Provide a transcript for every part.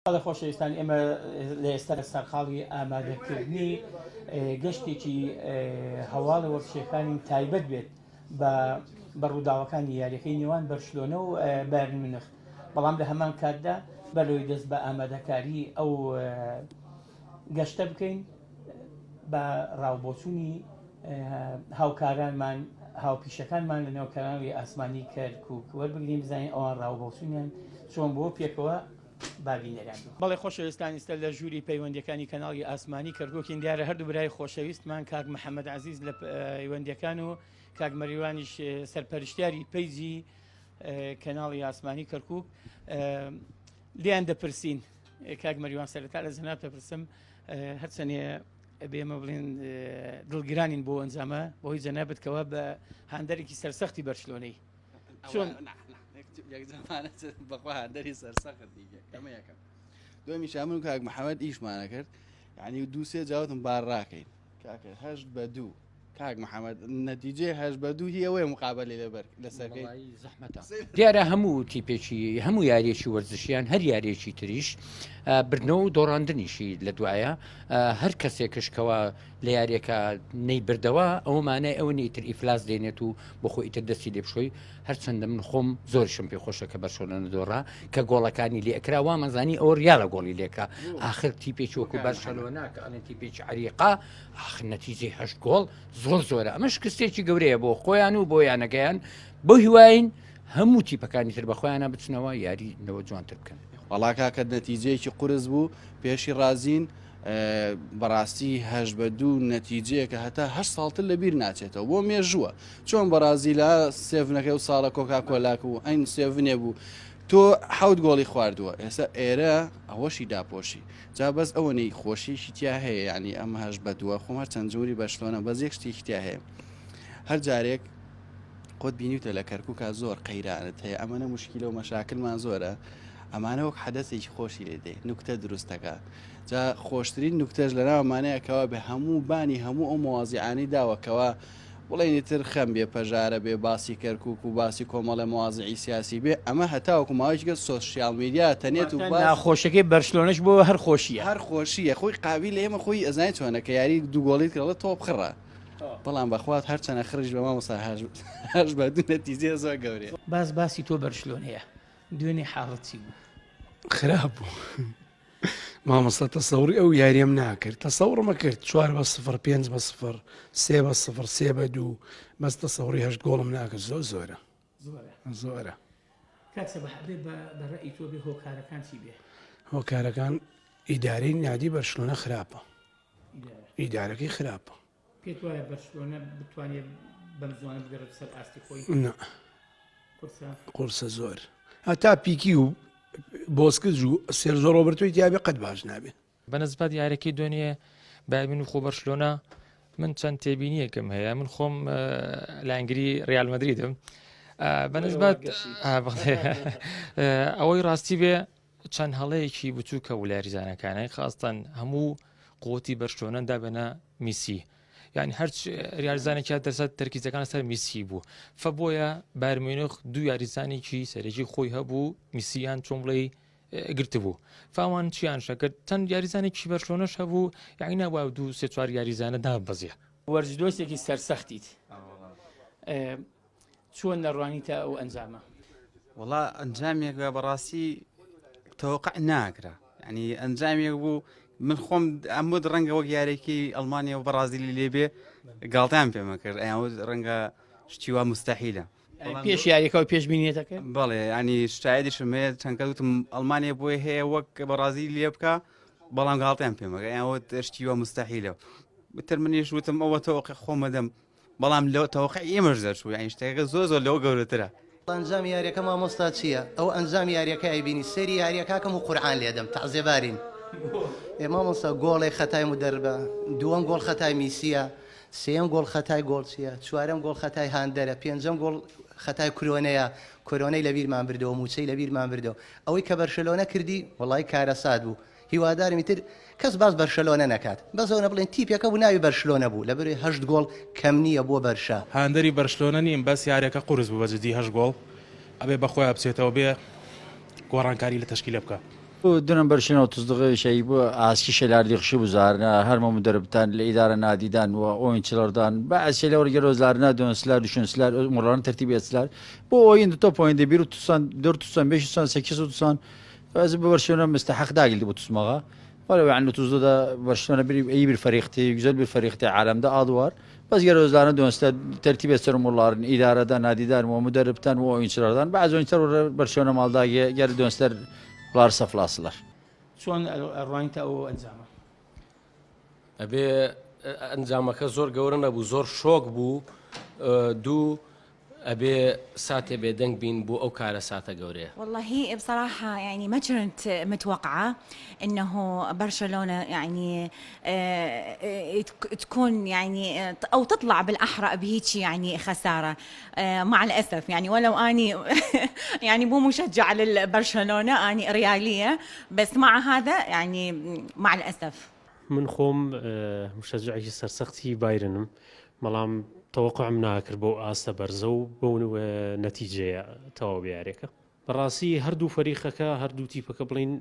بەڵێ خۆشەویستان ئێمە لە ئێستا سەرقاڵی ئامادەکردنی گەشتێکی هەواڵی وەرزشیەکانی تایبەت بێت بە بە ڕووداوەکانی یاریەکەی نێوان بەرشلۆنە و بایرن میونخ بەڵام لە هەمان کاتدا بەرەوەی دەست بە ئامادەکاری ئەو گەشتە بکەین بە ڕاوبۆچوونی هاوکارانمان هاوپیشەکانمان لە نێو کەناڵی ئاسمانی کەرکوک وەربگرین بزانین ئەوان ڕاوبۆچوونیان چۆن بۆ پێکەوە با بینەران بن. بەڵێ خۆشەویستان ئیستا لە ژووری پەیوەندیەکانی کەناڵی ئاسمانی کەرکوکین دیارە هەردوو برای خۆشەویستمان کاک محەممەد عزیز لە پەیوەندیەکان و کاک مەریوانیش سەرپەرشتیاری پەیجی کەناڵی ئاسمانی کەرکوک لیان دەپرسین کاک مەریوان سەرەتا لە جەناب دەپرسم هەرچەنێ بێمە بڵێن دڵگرانین بۆ ئەنجامە بۆی جەنابت کەەوە بە هاندەرێکی سەرسەختی بەرشلۆنەی چۆن بەخوا هاندەری سەرسەخت ئەمە یەکەم دومیشا من و کاک محەممەد ئیشمانە کرد یعنی دوو سێ جاوتم بار ڕاکەین کاکە هەشت بە دوو کاک محەممەد نەتیجەی هەش بە دوو هی ئەوەیە مقابلەی لەبەر لەسەرکەی زەحمەتە دیارە هەموو تیپێکی هەموو یاریەکی وەرزشیان هەر یاریەکی تریش بردنەوە و دۆڕاندنیشی لە دوایە هەر کەسێکش کەوا لە یاریەکە نەیبردەوە ئەوە مانای ئەوە نیە ئیتر ئیفلاس دێنێت و بۆ خۆی ئیتر دەستی لێ بشۆی هەرچەندە من خۆم زۆریشم پێ خۆشە کە بەرشۆنە نەدۆڕا کە گۆڵەکانی لێ ئەکرا وامەزانی ئەوە ریالە گۆڵی لێکا ئاخر تیپێکی وەکو بەرشەلۆنا کە ئەڵێن تیپێکی عەریقا ئاخر نەتیجەی هەشت گۆڵ زۆر زۆرە ئەمە شکستێکی گەورەیە بۆ خۆیان و بۆ یانەکەیان بۆ هیواین هەموو تیپەکانی تر بە خۆیانە بچنەوە یاری لەوە جوانتر بکەن. وەڵا کاکە نەتیجەیەکی قورس بوو پێشی ڕازین بەڕاستی هەش بە دوو نەتیجەیەکە هەتا هە ساڵتر لە بیر ناچێتەوە بۆ مێژووە چۆن بەڕازیلا سێڤنەکە و ساڵە کۆکا کۆلاک و ئەین سێڤنێ بوو تۆ حەوت گۆڵی خواردووە ئێستا ئێرە ئەوەشی داپۆشی جا بەس ئەوەنەی خۆشیشی تیا هەیە یعنی ئەم هەش بە دووە خۆم هەر چەند جوری بەشلۆنە بەس یەک شتێکی تیا هەیە هەر جارێک خۆت بینیوتە لە کەرکوکا زۆر قەیرانت هەیە ئەمەنە مشکیلە و مەشاکلمان زۆرە ئەمانە وەک حەدەسێکی خۆشی لێ دێ نوکتە دروستەکە جا خۆشترین نوکتەش لە ناومانەیە کەوا بە هەموو بانی هەموو ئەو مەوازیعانەی داوە کەوا بڵێنی تر خەم بێ پەژارە بێ باسی کەرکک و باسی کۆمەڵە موازعی سیاسی بێ ئەمە هەتاوەکو ماوەیەکی سۆشیال میدیا تەنێت و باس ناخۆشەکەی بەرشلۆنەش بۆ هەر خۆشیە هەر خۆشیە خۆی قابیل ئێمە خۆی ئەزانین چۆنە کە یاری دوو گۆڵیت کردڵێ تۆپ خڕە بەڵام بەخوات هەرچەنە خڕیش بە مامۆستا هەش بە دوو نەتیجەیە زۆر گەورەیە. باس باسی تۆ بەرشلۆنەیە دوێنێ حاڵت چی بوو؟ خراپ بوو مامۆستا تەسەوڕی ئەو یاریەم ناکرد تەسەوڕمە کرد چوار بە سفر پێنج بە سفر سێ بە سفر سێ بە دوو بەس تەسەوڕی هەشت گۆڵم ناکرد زۆر زۆرە زۆرە کاک سەباح ئەبێ بە ڕەئی تۆ بێ هۆکارەکان چی بێ؟ هۆکارەکان ئیدارەی نادی بەرشلۆنە خراپە ئیدارەکەی خراپە. پێت وایە بەرشلۆنە بتوانێت بەم زوانە بگەڕێتە سەر ئاستی خۆی؟ نا. قورسە؟ قورسە زۆر. هەتا پیکی و بۆسکز و سێرجۆ ڕۆبرتۆی تیابێ قەت باش نابێ. بەنسبەت یاریەکەی دوێنێ بایرن میونخ و بەرشلۆنە من چەند تێبینیەکم هەیە من خۆم لایەنگری ریال مەدریدم بەنسبەت ئەوەی ڕاستی بێ چەند هەڵەیەکی بچووکە و لە یاریزانەکانای خاستان هەموو قوتی بەرشلۆنە دابێنە میسی یعنی هەرچ یاریزانێکی دەسەت تەرکیزەکان سەر میسی بوو فە بۆیە بارمینخ دوو یاریزانێکی سەرەکی خۆی هەبوو میسیان چۆن بڵێ گرتبوو فاوان چیان شەکرد چەند یاریزانێکی بەرشلۆنەش هەبوو یعنی نابوو دوو سێ چوار یاریزانە دابەزیە وەرزدۆستێکی سەرسەختیت چۆن دەڕوانیتە ئەو ئەنجامە؟ وەڵا ئەنجامێک بە بەڕاستی تەوەقع ناکرا ینی ئەنجامێک بوو من خۆم ئەمود ڕەنگە وەک یارێکی ئەڵمانیا و بەڕازیلی لێبێ گاڵتان پێمە کرد ئەیان ڕەنگە شتی وا مستحیلە پێش یاریەکە و پێشبینیەتەکە بەڵێ ینی شایدیشم هەیە چەند کەس وتم ئەڵمانیا بۆی هەیە وەک بەڕازیلی لێ بکە بەڵام گاڵتەیان پێمەکە یان وت شتی وا مستحیلە وتر منیش وتم ئەوە تەوەقع خۆمەدەم بەڵام لەوە تەوەقعی ئێمەش دەرچوو یانی شتەکە زۆر زۆر لەوە گەورەترە. ئەنجامی یاریەکە مامۆستا چیە ئەو ئەنجامی یاریەکە ئەیبینی سەیری یاریەکاکەم و قورعان لێدەم تەعزێبارین ئێ مامۆستا گۆڵێک خەتای مدەربە دووەم گۆڵ خەتای میسیە سێیەم گۆڵ خەتای گۆڵچیە چوارەم گۆڵ خەتای هاندەرە پێنجەم گۆڵ خەتای کرۆنەیە کۆرۆنەی لەبیرمان بردەوە موچەی لەبیرمان بردەوە ئەوەی کە بەرشەلۆنە کردی وەڵای کارەسات بوو هیوادارم ئیتر کەس باس بەرشەلۆنە نەکات بەس ئەونە بڵێن تیپێکە بوو ناوی بەرشلۆنە بوو لەبەرئەوەی هەشت گۆڵ کەم نییە بۆ بەرشا. هاندەری بەرشلۆنە نیم بەس یاریەکە قورس بوو بە جدی هەشت گۆڵ ئەبێ بەخۆیا بچێتەوە بێ گۆڕانکاری لە تەشکیلە بکا. Dünün Barcelona tuttuğu şey bu eski şeyler yakışı üzerine her müderripten, idare nadiden ve oyunculardan bazı şeyler gözlerine dönsüler, düşünsüler, umurlarını tertip etsinler. Bu oyunda top oyunda 1 tutsan, 4 tutsan, 5 tutsan, 8 tutsan bazı bu Barcelona müstehak değildi bu tutmağa. Valla yani Tuzla da Barcelona bir iyi bir farikti, güzel bir farikti alemde adı var. Bazı gözlerine dönsüler, tertip etsinler umurlarını idareden, nadiden ve müderripten ve oyunculardan. Bazı oyuncular Barcelona malda geri dönsüler bunları saflasılar. چۆن ئەڕوانیتە ئەو ئەنجامە؟ ئەبێ ئەنجامەکە زۆر گەورە نەبوو زۆر شۆک بوو دوو ئەبێ ساتێ بێدەنگ بین بۆ ئەو کارەساتە گەورەیە. واللە بصراحة يعني ما كنت متوقعة انه برشلونة يعني تكون يعني او تطلع بالاحرى بهيك يعني خسارة مع الاسف يعني ولو اني يعني مو مشجعة للبرشلونة اني ريالية بس مع هذا يعني مع الاسف. من خۆم مشەجعێکی سەرسەختی بایرنم بەڵام تەوەقعم ناکرد بەو ئاستە بەرزە و بەو نەتیجەیە تەواو بێ یاریەکە. بەڕاستی هەردوو فەریقەکە هەردوو تیپەکە بڵین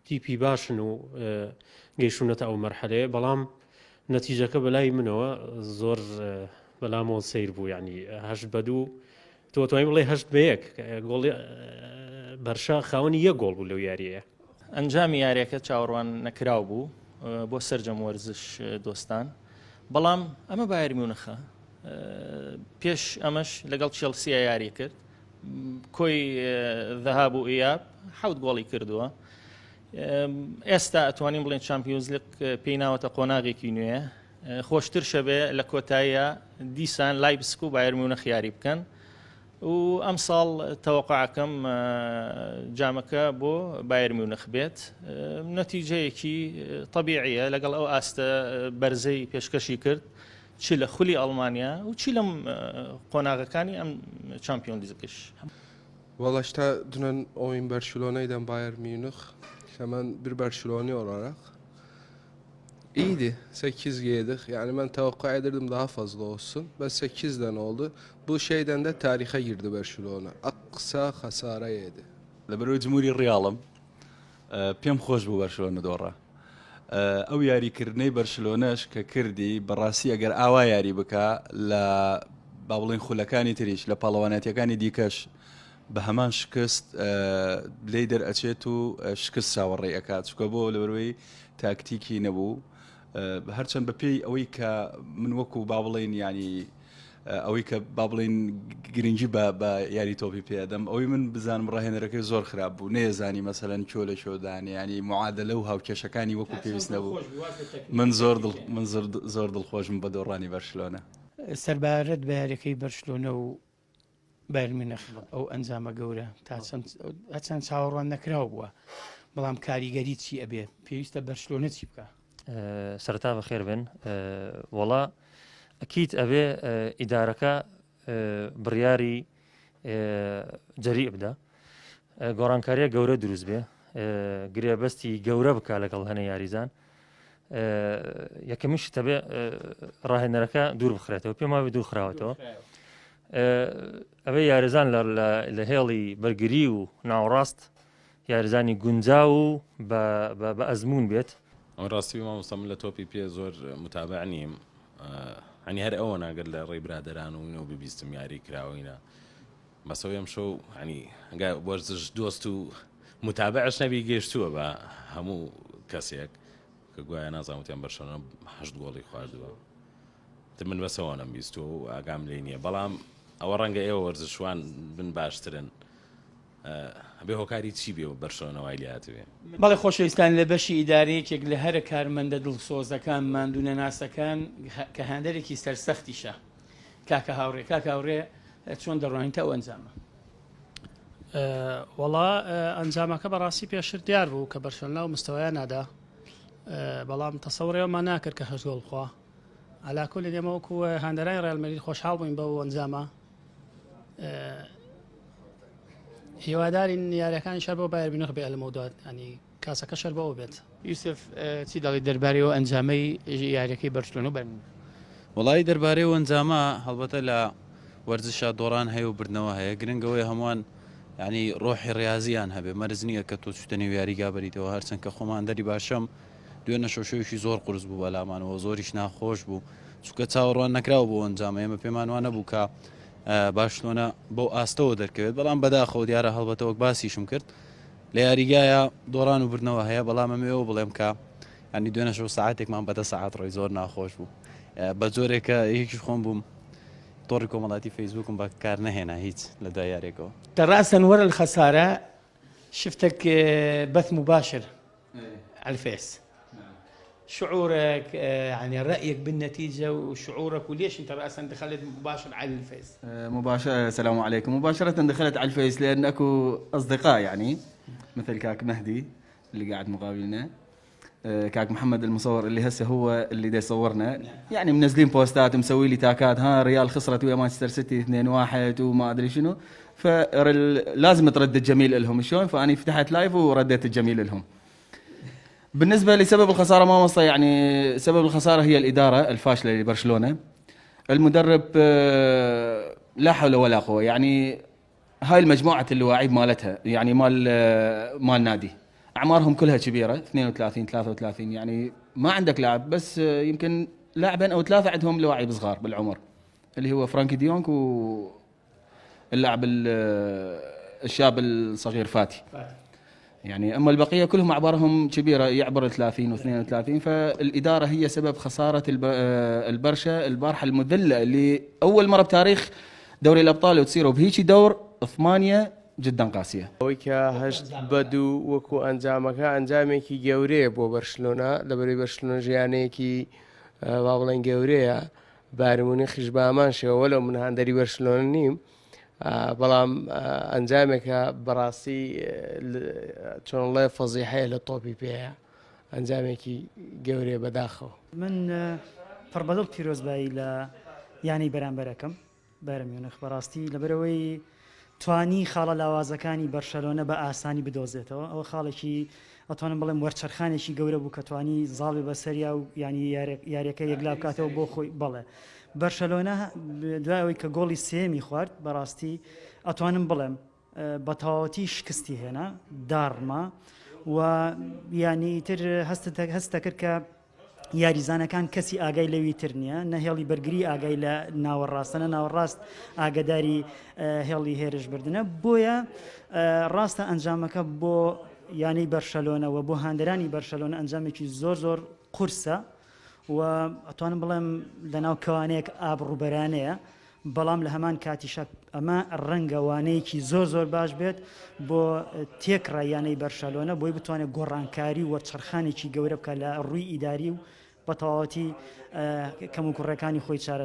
تیپی باشن و گەیشتونەتە ئەو مەرحەلەیە بەڵام نەتیجەکە بەلای منەوە زۆر بەلامەوە سیر بوو یعنی هەشت بە دوو تۆ توانی بڵێ هەشت بە یەک گۆڵی بەرشا خاوەنی یەک گۆڵ بوو لەو یاریەیە. ئەنجامی یاریەکە چاوەڕوان نەکراو بوو بۆ سەرجەم وەرزش دۆستان بەڵام ئەمە بایەر میونخە پێش ئەمەش لەگەڵ چێڵسیا یاری کرد کۆی ذهاب و ئیاب حەوت گۆڵی کردووە ئێستا ئەتوانین بڵێن چامپیۆنزلیگ پێی ناوەتە قۆناغێکی نوێ خۆشتر شەبێ لە کۆتاییە دیسان لایبسک و بایەر میونخ یاری بکەن و ئەمساڵ تەوەقعەکەم جامەکە بۆ بایەر میونخ بێت نەتیجەیەکی تەبیعیە لەگەڵ ئەو ئاستە بەرزەی پێشکەشی کرد چ لە خولی ئەڵمانیا و چی لەم قۆناغەکانی ئەم چامپیۆن لیگش. Valla işte dünen oyun Barcelona'ydı Bayern Münih. İşte ben bir Barcelona olarak iyiydi. 8 yedik. Yani ben tevakka ederdim daha fazla olsun. Ben 8'den oldu. Bu şeyden de tarihe girdi Barcelona. Aksa hasara yedi. لەبەرئەوەی جمهوری ڕیاڵم پێم خۆش بوو بەرشلۆنە دۆڕا ئەو یاریکردنەی بەرشلۆنەش کە کردی بەڕاستی ئەگەر ئاوا یاری بکا لە با بڵین خولەکانی تریش لە پاڵەوانەتیەکانی دیکەش بە هەمان شکست لێی دەرئەچێت و شکست چاوەڕێی ئەکات چکە بۆ لەبەرەوەی تاکتیکی نەبوو هەرچەند بە پێی ئەوەی کە من وەکو با بڵێین یانی ئەوەی کە با بڵێین گرنگی بە بە یاری تۆپی پێ ئەدەم ئەوەی من بزانم ڕاهێنەرەکەی زۆر خراپ بوو نەیەزانی مەسەلەن کۆ لە کۆ دانێ ینی معادلە و هاوکێشەکانی وەکو پێویست نەبوو من زۆر دڵ من زۆر زۆر دڵخۆشم بە دۆڕانی بەرشلۆنە. سەربارەت بە یاریەکەی بەرشلۆنە و بایرن میونخ ئەو ئەنجامە گەورە تا چەند هەرچەند چاوەڕوان نەکراو بووە بەڵام کاریگەری چی ئەبێ پێویستە بەرشلۆنە چی بکە؟ سەرەتا بەخێر بن وەڵا ئەکیت ئەبێ ئیدارەکە بڕیاری جەریء بدە گۆڕانکاریە گەورە دروست بێ گرێبەستی گەورە بک لەگەڵ هەنە یاریزان یەکەمیش تەبێ ڕاهێنەرەکە دوور بخرێتەوە پێم وابێ دوور خراوەتەوە ئەبێ یاریزان لە هێڵی بەرگری و ناوەڕاست یاریزانی گونجاو و بە ئەزموون بێت. ئەمە ڕاستی مامۆستا من لە تۆپی پێ زۆر متابع نیم هەنی هەر ئەوە ناگەر لە ڕێی برادەران و اینەوە ببیستم یاری کراوەینە بەسەوە ئەم شەو هەنی ئەگە وەرزش دۆست و متابعش نەبی گەیشتووە بە هەموو کەسێک کە گوایە نازانم وتیان بەرشەلۆنە هەشت گۆڵی خواردووە تر من بەسەوە نەمبیستووە و ئاگام لێ نییە بەڵام ئەوە ڕەنگە ئێوە وەرزشوان بن باشترن بێ هۆکاری چی بێ بەرشەلۆنە وای لێ هاتبێ. بەڵێ خۆشەویستان لە بەشی ئیدارە یەکێک لە هەرە کارمەندە دڵسۆزەکان ماندوونەناسەکان کە هاندەرێکی سەرسەختیشە کاکە هاوڕێ کاکە هاوڕێ چۆن دەڕوانیتە ئەو ئەنجامە؟ وەڵا ئەنجامەکە بەڕاستی پێشتر دیار بوو کە بەرشەلۆنە ئەو مستەوایە نادا بەڵام تەسەوڕی ئەومان ناکرد کە هەشت گۆڵ بخوا عەلا کولین ئێمە وەکو هاندەرانی ڕیال مەدرید خۆشحاڵ بووین بەو ئەنجامە هیوادارین یاریەکانی شەر بۆ بایر میونخ بێ لەمەودوا ینی کاسەکە شەر بۆ ئەو بێت. یوسف چی دەڵێیت دەربارەی ئەو ئەنجامەی یاریەکەی بەرشلۆنە و بایرن میونخ؟ وەڵایی دەربارەی ئەو ئەنجامە هەڵبەتە لە وەرزشا دۆڕان هەیە و بردنەوە هەیە گرنگ ئەوەیە هەمووان یعنی ڕۆحی ڕاضیان هەبێ مەرز نییە کە تۆ چوتە نێو یاریگا بەریتەوە هەرچەند کە خۆمان دەری باشەم دوێنە شەوشەوێکی زۆر قورس بوو بەلامانەوە زۆریش ناخۆش بوو چونکە چاوەڕوان نەکراو بۆ ئەنجامە ئێمە پێمان وانە بوو کە باشلۆنە بەو ئاستەوە دەرکەوێت بەڵام بەداخەوە دیارە هەڵبەتە وەک باسیشم کرد لە یاریگایە دۆڕان و بردنەوە هەیە بەڵام ئەمەوێ بڵێم کە ینی دوێنە شەو ساعتێکمان بەدە سەعات ڕۆی زۆر ناخۆش بوو بە جۆرێکە یەکی خۆم بووم تۆڕی کۆمەڵاتی فەیسبوکم بەکار نەهێنا هیچ لە دوای یاریەکەوە. راسا ورا الخسارة شفتك بث مباشر على الفيس شعورك يعني رأيك بالنتيجة وشعورك وليش انت رأسا دخلت مباشر على الفيس؟ مباشرة السلام عليكم مباشرة دخلت على الفيس لأن اكو أصدقاء يعني مثل كاك مهدي اللي قاعد مقابلنا كاك محمد المصور اللي هسه هو اللي دا يصورنا يعني منزلين بوستات ومسوي لي تاكات ها ريال خسرت ويا مانشستر سيتي 2-1 وما ادري شنو فلازم ترد الجميل لهم شلون فاني فتحت live ورديت الجميل لهم بالنسبة لسبب الخسارة ما وصل يعني سبب الخسارة هي الادارة الفاشلة لبرشلونة المدرب لا حول ولا قوة يعني هاي المجموعة اللواعيب مالتها يعني مال مال نادي اعمارهم كلها كبيرة 32 33 يعني ما عندك لاعب بس يمكن لاعبين او ثلاثة عندهم لواعيب صغار بالعمر اللي هو فرانكي ديونك و اللاعب الشاب الصغير فاتي يعني اما البقية كلهم اعمارهم كبيرة يعبر 30 و32 فالاداره هي سبب خسارة البرشا البارحة المذلة اللي اول مرة بتاريخ دوري الابطال وتصيروا بهيك دور ثمانية جدا قاسية. ئەوەی کە هەشت بە دوو وەکو ئەنجامەکە ئەنجامێکی گەورەیە بۆ بەرشلۆنە لەبەرەی بەرشلۆنە ژیانەیەکی با بڵێن گەورەیە بایرن مونیخیش بە هەمان شێوە وەلو من هاندەری بەرشلۆنە نیم بەڵام ئەنجامێکە بەڕاستی چۆنڵێ فەزیحەیە لە تۆپی پێیە ئەنجامێکی گەورەیە بەداخەوە. من پڕ بەدڵ پیرۆزبایی لە یانەی بەرامبەرەکەم بایرن میونخ بەڕاستی لەبەرئەوەی توانی خاڵە لاوازەکانی بەرشەلۆنە بە ئاسانی بدۆزێتەوە ئەوە خاڵێکی ئەتوانم بڵێم وەرچەرخانێکی گەورە بوو کە توانی زاڵ بێ بەسەریا و یانی یاریەکە یەکلا بکاتەوە بۆ خۆی بەڵێ بەرشەلۆنە دوای ئەوەی کە گۆڵی سێمی خوارد بەڕاستی ئەتوانم بڵێم بە تەواوەتی شکستی هێنا داڕما و یانی ئیتر هەستت دەکرد کە یاریزانەکان کەسی ئاگای لەوی تر نییە نە هێڵی بەرگری ئاگای لە ناوەڕاستە نە ناوەڕاست ئاگداری هێڵی هێرش بردنە بۆیە ڕاستە ئەنجامەکە بۆ یانەی بەرشەلۆنەوە بۆ هاندەرانی بەرشەلۆنە ئەنجامێکی زۆر زۆر قورسە و ئەتوانم بڵێم لەناو کەوانەیەک ئابڕووبەرانەیە، بەڵام لە هەمان کاتیشا ئەمە ڕەنگە وانەیەکی زۆر زۆر باش بێت بۆ تێکڕای یانەی بەرشەلۆنە بۆی بتوانێت گۆڕانکاری و وەرچەرخانێکی گەورە بکات لە ڕووی ئیداری و بە تەواوەتی کەموکوڕیەکانی خۆی چارەسەر.